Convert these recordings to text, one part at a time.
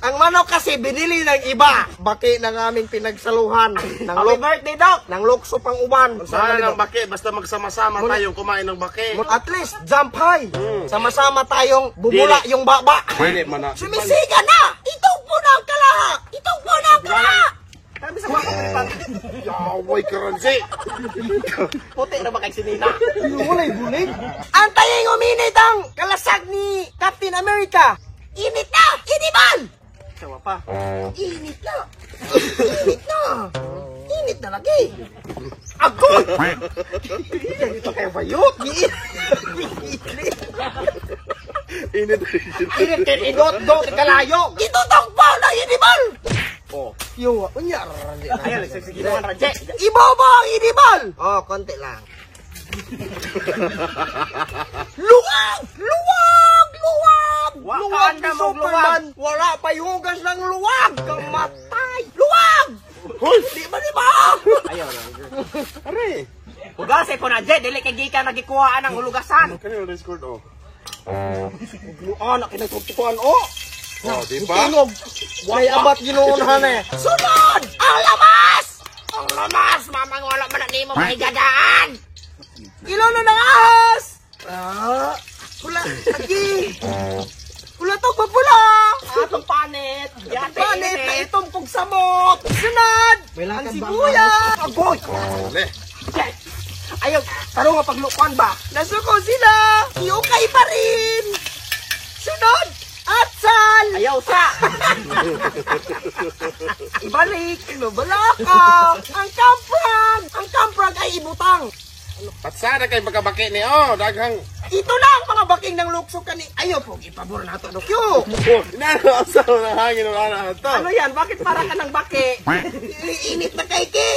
Ang manok kasi binili ng iba. Baki ng aming pinagsaluhan. Ng Happy birthday, Doc! Ng lukso pang uban. Sana ng baki, basta magsama-sama tayong kumain ng baki. At least, jump high. Sama-sama tayong bumula yung baba. Dili man na. Sumisiga na! Itugpo na ang kalaha! Itugpo na ang kalaha! Sabi sa mga kapalitan, Yaway ka, Ransi. Puti na ba kay sinina? Walay bulig. Ang tayeng uminit ang kalasag ni Captain America. Init na! Inibal! Sawa pa. Init na! Init na! Init na lagi! Agoy! Ito kayo bayot! Init. Init kay igot, go, kalayo. Itutugpo ng inibal! Oh. Yo, unya. Ayun, nagsisiginahan, Raje. Ibobo ang inibal! Oh, konti lang. Luwag! Luwag! Luwag! Wa Luwag ka ni na mong Superman! Wala pa'y hugas ng luwag! Kamatay! Luwag! Hoy! Di ba, di ba? Ayaw. Are. Hugasay ko na, Je. Dili kay gikan nagikuhaan ang hulugasan. Kanino record oh? Luan, kinagtutukan, oh! Oh, di ba? Tingog! May abat ginuunhan eh. Sunod! Ang lamas! Ang lamas, mamang wala man na nimo mahigadaan. Ilono ng ahas! Ah, pula, agi! Pula to, pula! Atong panit. Yate, Panit na init. itong kog samot! Sunod! Ang sibuyas! Agoy! Ole. Je. Ayaw, tarong nga paglukuan ba? Nasuko sila! Iukay pa rin! Sunod! Atsal! Ayaw sa. Ibalik! Nabala ka! Ang kamprag! Ang kamprag ay ibutang! Patsada kay pagkabaki ni oh, daghang. Ito na ang mga baking ng lukso kani. Ayaw po, ipabor na to, Dokyo! Oh, inano asa na hangin wala na to. Ano yan? Bakit para ka ng baki? Init na kay Ki!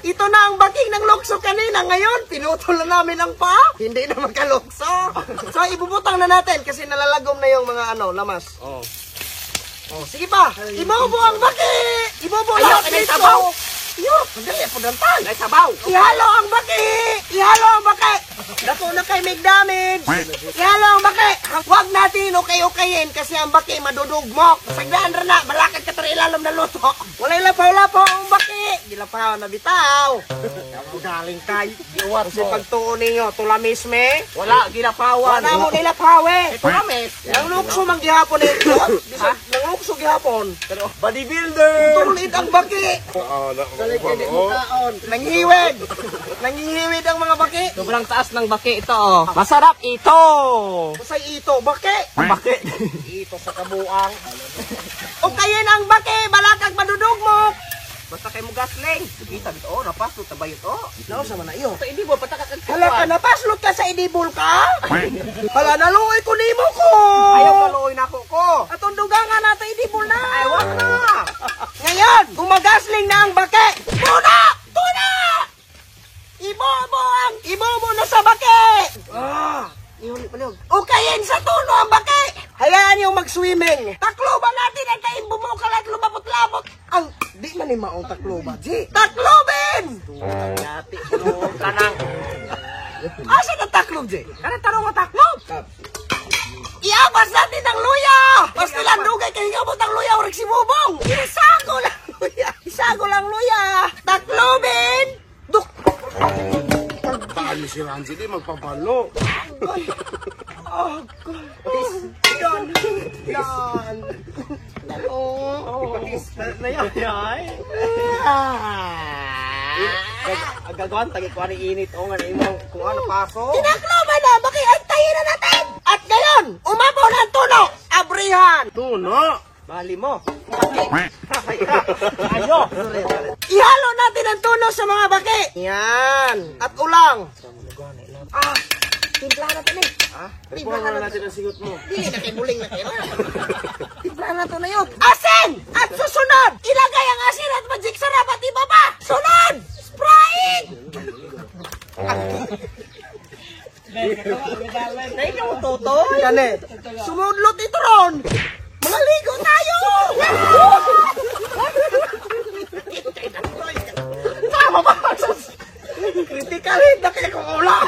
Ito na ang baking ng lukso kanina. Ngayon, pinutol na namin ang paa. Hindi na magkalukso. So, ibubutang na natin kasi nalalagom na yung mga ano, lamas. Oh. Oh, sige pa! Ibobo ang baki! Ibobo Ayaw, lahat kinay dito! sabaw! Yo, sandali, pudantan! Ay, sabaw. Ihalo ang baki! Ihalo ang baki! Dako na kay make damage! Ihalo ang baki! Huwag natin ukay-ukayin kasi ang baki madudugmok. Sagdaan ra na, balakad ka tara ilalom na luto. Walay lapaw-lapaw ang baki! Gilapaw na bitaw! Galing kay. Iwat Kasi mo. pagtuon ninyo, tulamis me. Wala, ginapawan. Wala mo nilapaw eh. Ito lamis. Nang lukso man gihapon eh. Bisag, nang lukso gihapon. Pero, bodybuilder. Tulid ang baki! Oh, na. Oh. Nanghihiwid! Nanghihiwid ang mga baki! Sobrang taas ng baki ito, oh. Masarap ito. Usay ito, baki! Baki. Ito sa kabuang. O kayin ang baki, balakag madudugmok! Basta kay mo gasling. Kita bito, oh, napaso tabay ito. Nausa man na iyo. Ito hindi mo pataka kag Hala ka, napaslot ka sa idibol ka? Hala, naluoy ko nimo ko! Ayaw kaluoy na ako ko. Atong dugangan nato idibol na! Ay, wag na. Ngayon, gumagasling na ang baki! Tuna! Tuna! Ibobo ang ibobo na sa baki! Ah, ukayin sa tuno ang baki! Hayaan yung mag-swimming. Takloban natin ang taing bumukal at lumabot-labot. Ang, di man ni maong takloba, G. Taklobin! Yati no kanang. Asa na taklob, G? Kanang tarong nga taklob. Iabas natin ang luya! Basta lang dugay kayo ngabot ang luya orig si Bubong! Isago lang luya! Isago lang luya! Taklobin! Duk! Baan ni si Ransi di magpabalo. Oh, God. Yan! Yan! Oh. Na yan, ay. Gagawan tagi ko ani init o nga imong kung ano paso. Tinakloban na! Bakit antayin na natin! At ngayon, umapaw na ang tuno! Abrihan! Tuno. Bali mo. Ay ka. Ayo. Ihalo natin ang tuno sa mga baki! Yan! At ulang! Ah! Timpla natin eh! Ah, Timpla na natin ang singot mo. Dili na kay buling na kayo. Timpla na to na yun. Asin! At susunod! Ilagay ang asin at magic sarap at iba pa! Sunod! Sprite! Nay mo totoy. Kani, sumudlot ito ron! Mga ligo tayo! Tama ba? Critical hit na kaya kong ulam!